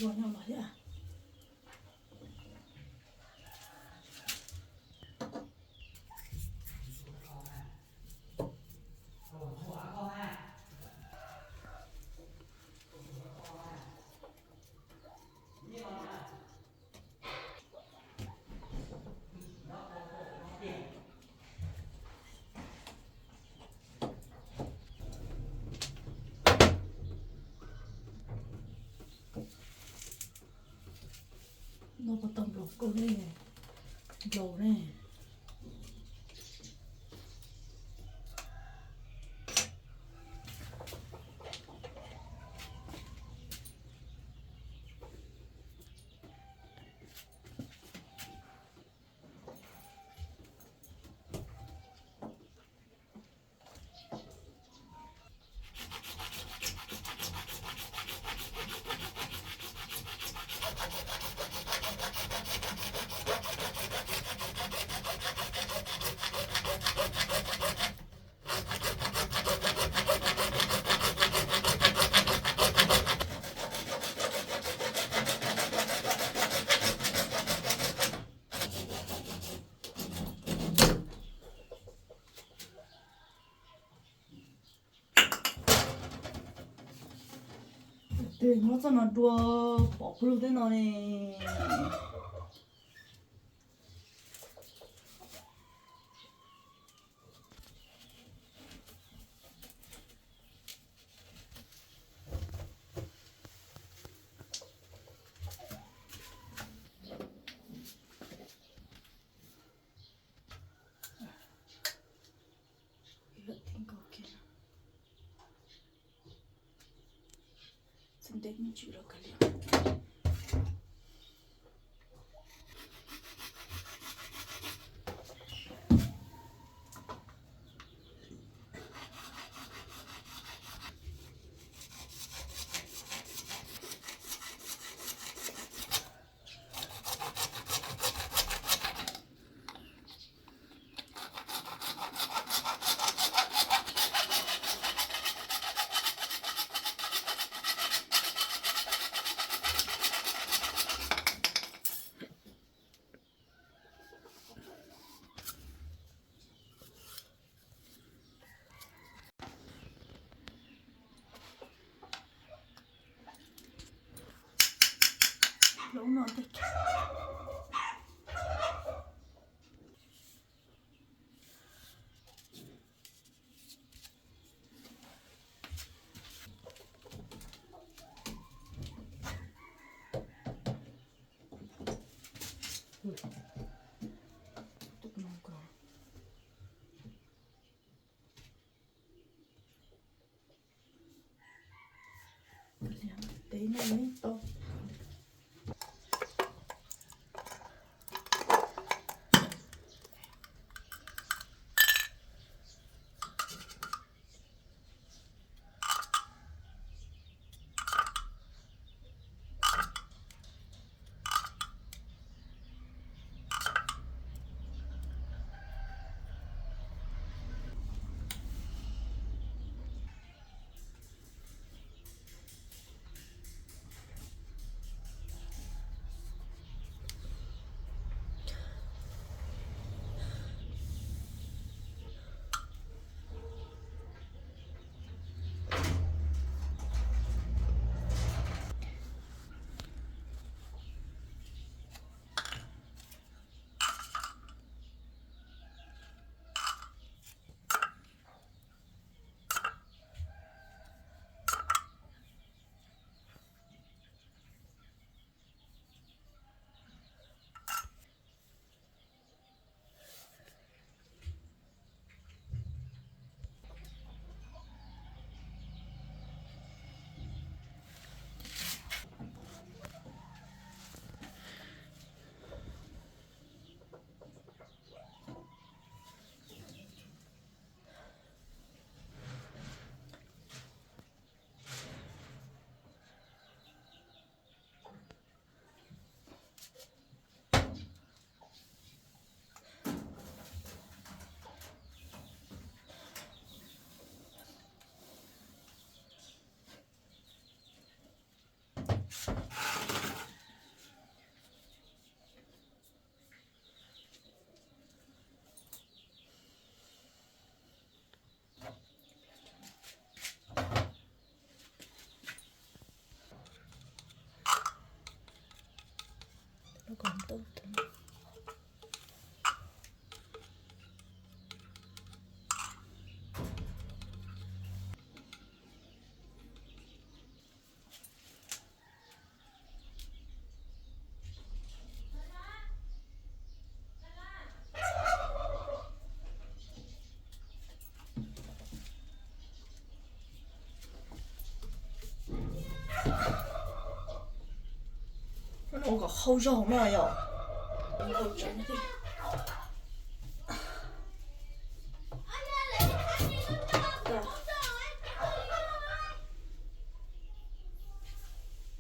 Ua nyob los thiab. No puas tau nplaum kawg ne? Nplaum ne. Tes muab txoj no dua pov plu tej no ne. Hlaub no tej. Tes no tau. Lub kaum ntuj. Ua kom hau zog no yom.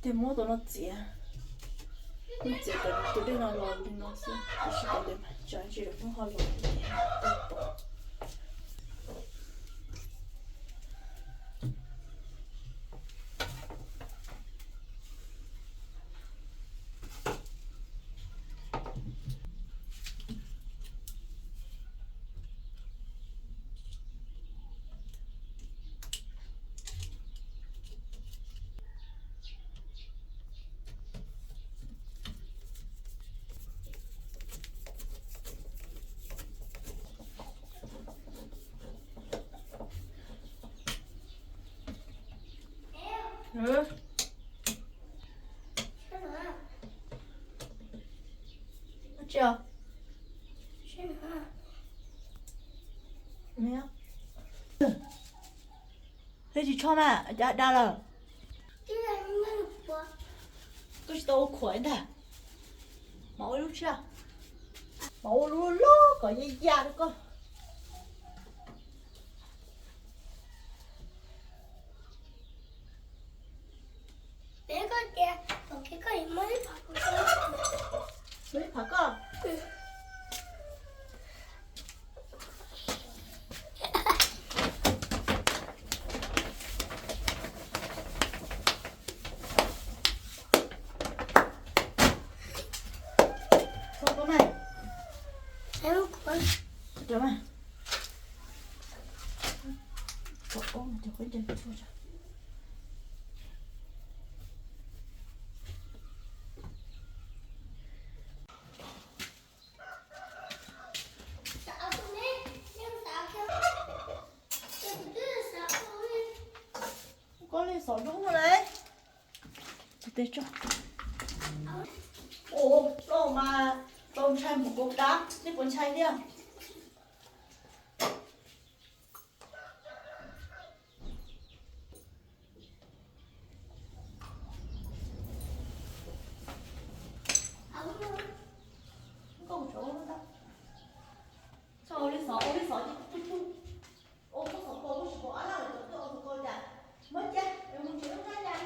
Tej muab tau no txiav, muab txiav kom tus dej no los li no xwb, tab sis kom ntawd mas tsav ntsis lawm muab ho los. Tsis, tsis tsho mas, cas da lawm. Koj tsis tau ua khuam ntag. Mas ua lub tshaj, mas ua lub loj kom ya ya rau koj. Muab ib phav koj. Txhob koj mas. Rau mas. Kom ob cov khaub ncaws txhua tso. Koj li xov dub no lauj. Ua tau mas tau ntshai mus kaus dab, nej puas ntshai thiab? Ua li xov, ua li xov ces ua xov kaus, ua xov kaus cas, muab cas, mus tsev lub kab cas.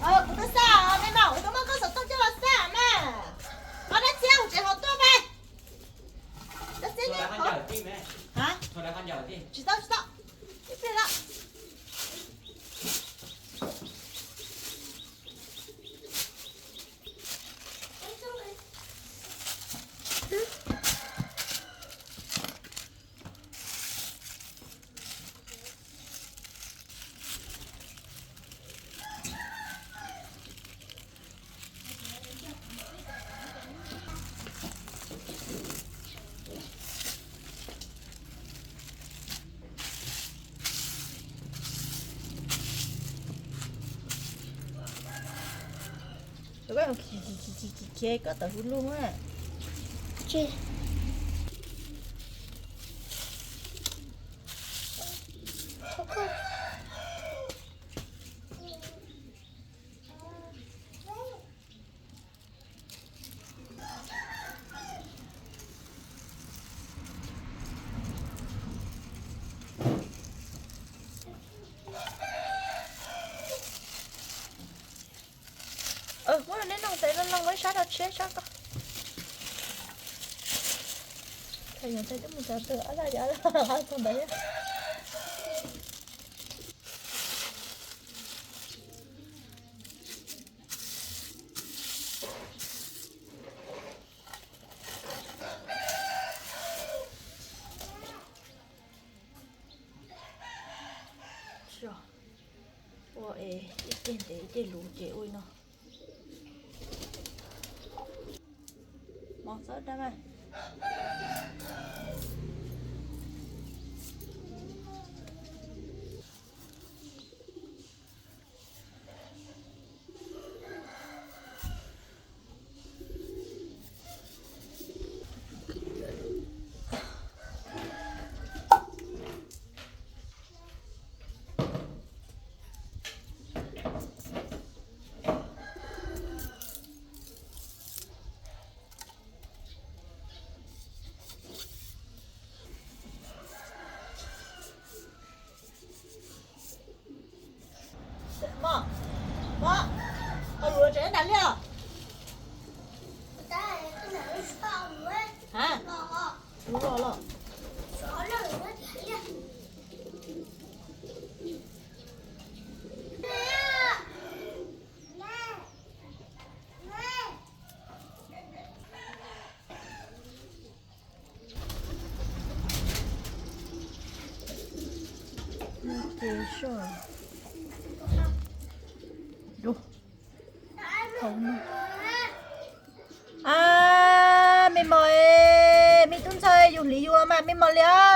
Kuv tuaj xa, me maum, kuv tuaj muab koj xov tooj coj los xa mas. Qhov dab txiab hauv tsev hauv tuaj mas. Dab txiab, tsis tau, tsis tau. Ib pliag lawm. Khiav koj tawm hauv lub na. Tsis. Ntawd loj loj, muab ib sab rau tshiab ib sab ko. Thaum yog ntawd twb mus txog twg, ob laj yog ob laj qhov ntawd. Ua es ib ceg ntev ib ceg luv ces ua li no. Mov txhob dab mas. Mog, mog, luv tsev nram liaj os. Ha, luv los los. A, me mos, me tub ntxawg yus hliv yus los mas me mos li os.